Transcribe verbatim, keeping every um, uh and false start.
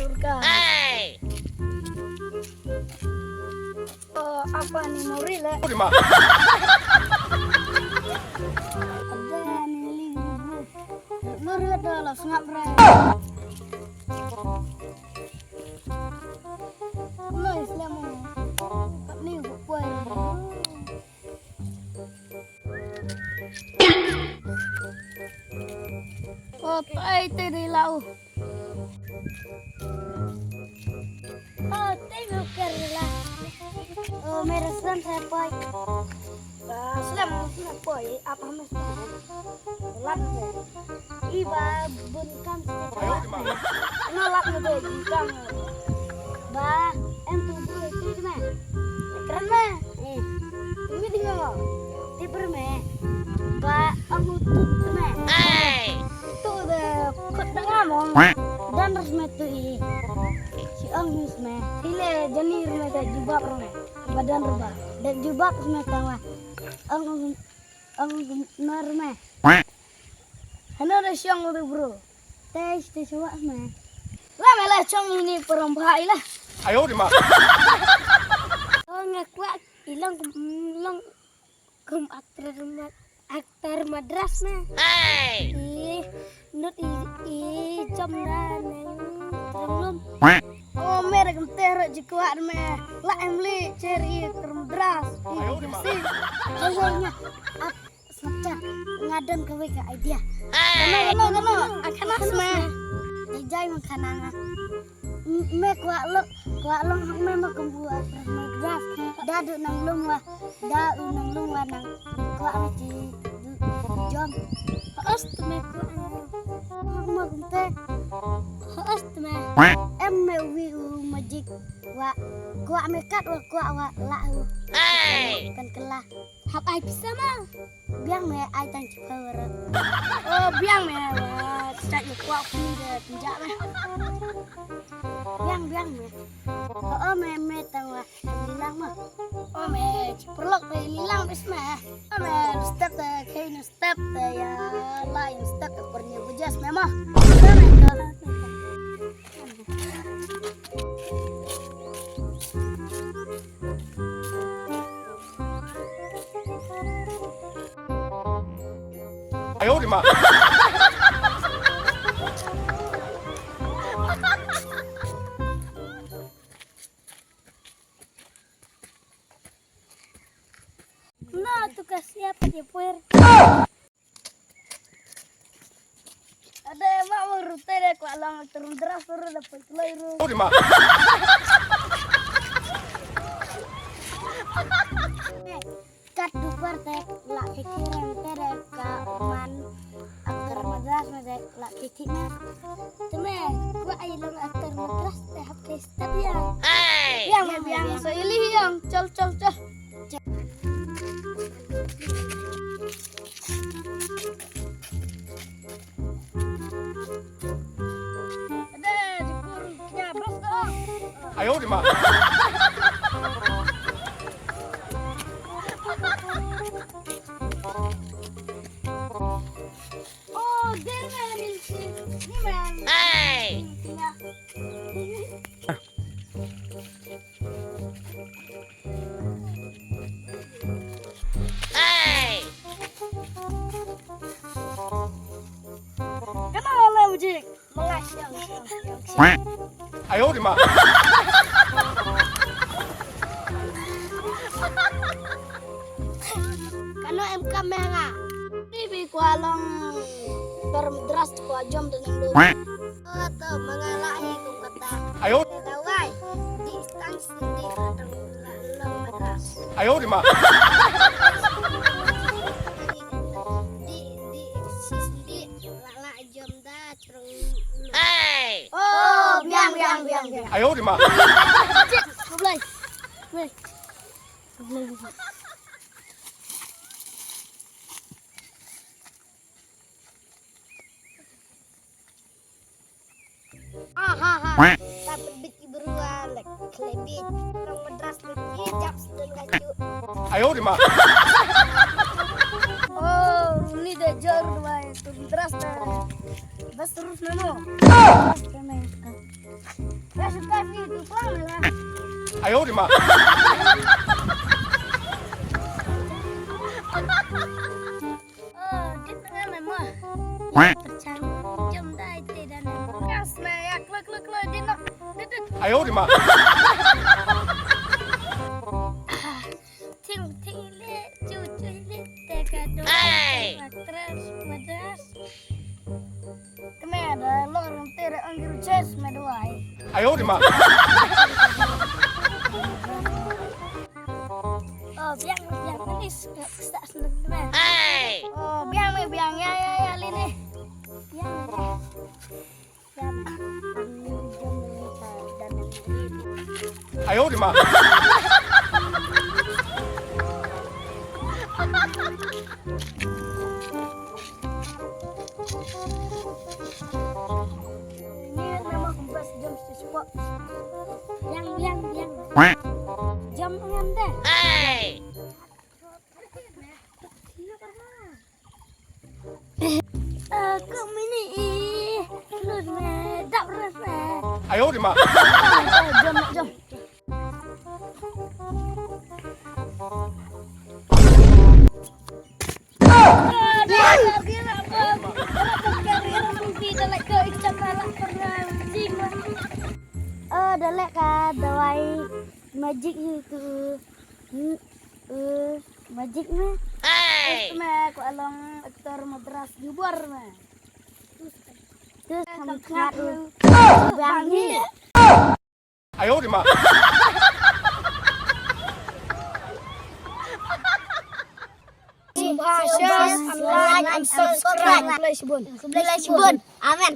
Hey! Oh, apa ni mau rila? Ada ni li. Mau rila dah lah sengap re. Nice lah mo. Kat ni buat kuai. Oh, tai te dei lau. Oh, tai me uker la. Oh, me restaurant sa poi. Ah, slem, slem poi. Apa me slem? Lat me. Iba bun kam. No lat me dei kam. Ba, em tu tu tu me. Kren me. Eh, tu me ding mo. Ti per me. Ba, ang tu tu me. Hey. Tu de kot dang among. Dan res me tu i. Si ang mis me. Ile jani re me de jubab re me. Ba dan re ba. De jubab me tang la. Ang ang nar me. Hano da shong ru bro. Te te shwa me. La me la shong ini perang bha ila. Ayo di ma. Oh nga kwah ilong kum long kum aktor ma-, aktor Madras me. Hey. Ih, not i i jam da neng terlum. Oh me da kum te ro ji kwah me. La em li cher i aktor Madras. Ih, si. Ayo nya. Snapchat nga don kawei ka idea. Kano kano kano. Akana sma. Jai jai man kana nga. Me kwah lo kwah long hak me ma kumbu a. Madras. Da du nang lum wa. Da u nang lum wa nang. Kwah me ji du jom. Host me kwah. Ma kumte. Host me. Em me wi u magic. Kwah kwah me kat wa kwah wa la u. Hey. Kan kela. Hap ai pisa ma. Biang me ai tang chipha wara. Oh biang me wa. Chat yu kwak pini de tinjak me. Biang biang me. Oh oh me me tang wa. Bilang ma. Oh me chiprlok te lilang bis me. Oh me step te kei step te ya line step te pernya bujas me ma. Biang me. Ayo di ma. Na tu ka siapa dia puer. Ada mak mau rute deh kuat long turun deras turun dapat kelai ru. Oh di ma. Kat dupar te la kekirem te de ka man aktor Madras me de la kekina. Teme ku ai long aktor Madras te hap ke step ya. Hey. Yang yang so ili yang chol chol chol. Ayo di ma. Oh, dia ni. Hey. Hey! Kenapa lah, Uji? Mengasih, mengasih, mengasih. Ayo, di ma. Kano em kam me nga. Ni bi kwah long aktor Madras kwah jom de nang lu. Oh, to mangala hi kum kata. Ayo. Dawai. Di stang sendiri kadang long Madras. Ayo di ma. Di di si sendiri lala jom da. Hey! Oh, biang biang biang biang. Ayo di ma. Cik, sebelah. Weh. Sebelah. Ha ha ha. Tapi bit ki beruan lek klebit. Nang Madras lek ki jap sedang ngacu. Ayo di ma. Oh, ni de jor dua itu Madras de. Bas terus namo. Terus kena. Ayo di ma. Oh, dit na ngan mo. Perchang jom dai te dan. Kas me ya klo klo klo din no. Dit dit. Ayo di ma. Ting ting le, chu chu le, te ka do. Hey! Matras, matras. Kmie da lor ngan te re angir chest me duwai. Ayo di ma. Oh, biang, biang, manis. Nggak bisa seneng, teman. Hey! Oh, biang, biang, ya, ya, ya, lini. Biang, ya. Biang. Ayo di ma. Ni nama kembas jam sesuatu. Biang, biang, biang. Jam ngam deh. Hey! Aku mini ih. Lun me, dap ras me. Ayo di ma. Jom, jom. Oh, dah lek ka dawai magic itu. Hmm, eh, magic me. Hey! Me ko along aktor madras jubor me. Terus kamu kena bang ni. Ayo di ma. Subscribe and subscribe. Khublei shibun. Khublei shibun. Amen.